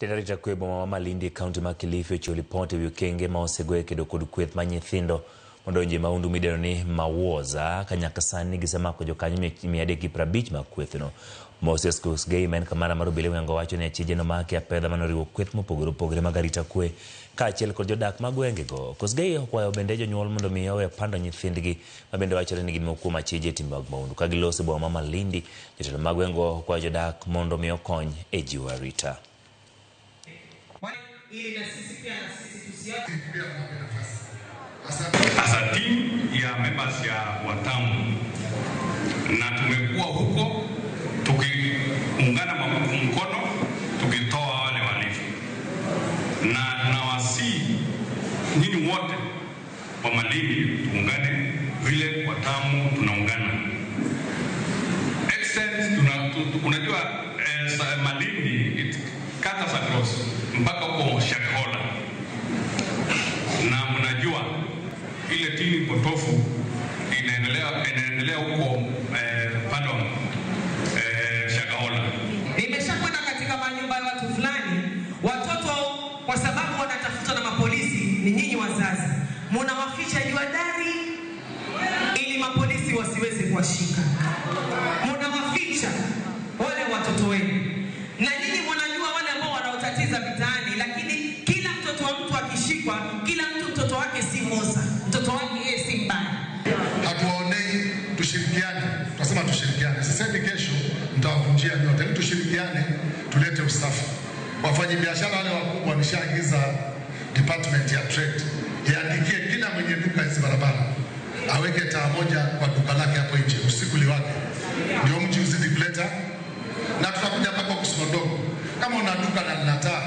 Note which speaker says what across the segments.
Speaker 1: Tend arita kwe e boma ma Malindi e kaunti ma Kilifi ochiwo lipot ewi okenge ma osego e kedo kod kweth ma nyithindo modonjo e mahundu midendo ni Mawoza ka nyaka sani gisemako jokanyo 350 mag kwethno. Moses Kosgei ma en kamanda mar obila e gweng'go wacho ni achije nomaki apedha mane oriwo kweth mopogore opogore mag arita kwe kaachiel kod jodak ma gwengego. Kosgei okwayo bende jonyuol mondo mi owe pando nyithindgi ma bende wachore ni gin moko kuom achije e timbe mag mahundu. Ka giloso e boma ma Malindi, jotelo mag gweng'go okwayo jodak mondo mi okony e jiwo arita.
Speaker 2: As a team ya members ya Watamu na tumekuwa huko tukiungana mkono tukitoa wale wahalifu, na nawasihi nyinyi wote wa Malindi tuungane vile Watamu tunaungana. Extent unajua Malindi it cuts across mpaka huko Shakahola, na mnajua ile dini potofu inaendelea huko pande wa Shakahola.
Speaker 3: Nimeshakwenda katika manyumba ya watu fulani, watoto kwa sababu wanatafutwa na mapolisi, ni nyinyi wazazi munawaficha juu ya dari ili mapolisi wasiweze kuwashika. Munawaficha wale watoto wenu, na nyinyi mnajua wale ambao wanaotatiza mitaani, lakini kila mtoto wa mtu akishikwa, kila mtu mtoto wake si Mosa, mtoto wake yeye si mbaya.
Speaker 4: Hatuwaonei, tushirikiane. Tunasema tushirikiane. Sisemi kesho mtawavunjia nyote, lakini tushirikiane, tulete usafi. Wafanyabiashara wale wakubwa wameshaagiza department ya trade iandikie kila mwenye duka hizi barabara aweke taa moja kwa duka lake hapo nje usiku liwake, ndio mji uzidi kuleta. Na tutakuja mpaka ofisi ndogo. Kama una duka na lina taa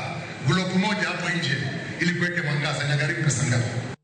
Speaker 4: globu moja hapo nje ili kuweke mwangaza, inagharimu pesa ngapi?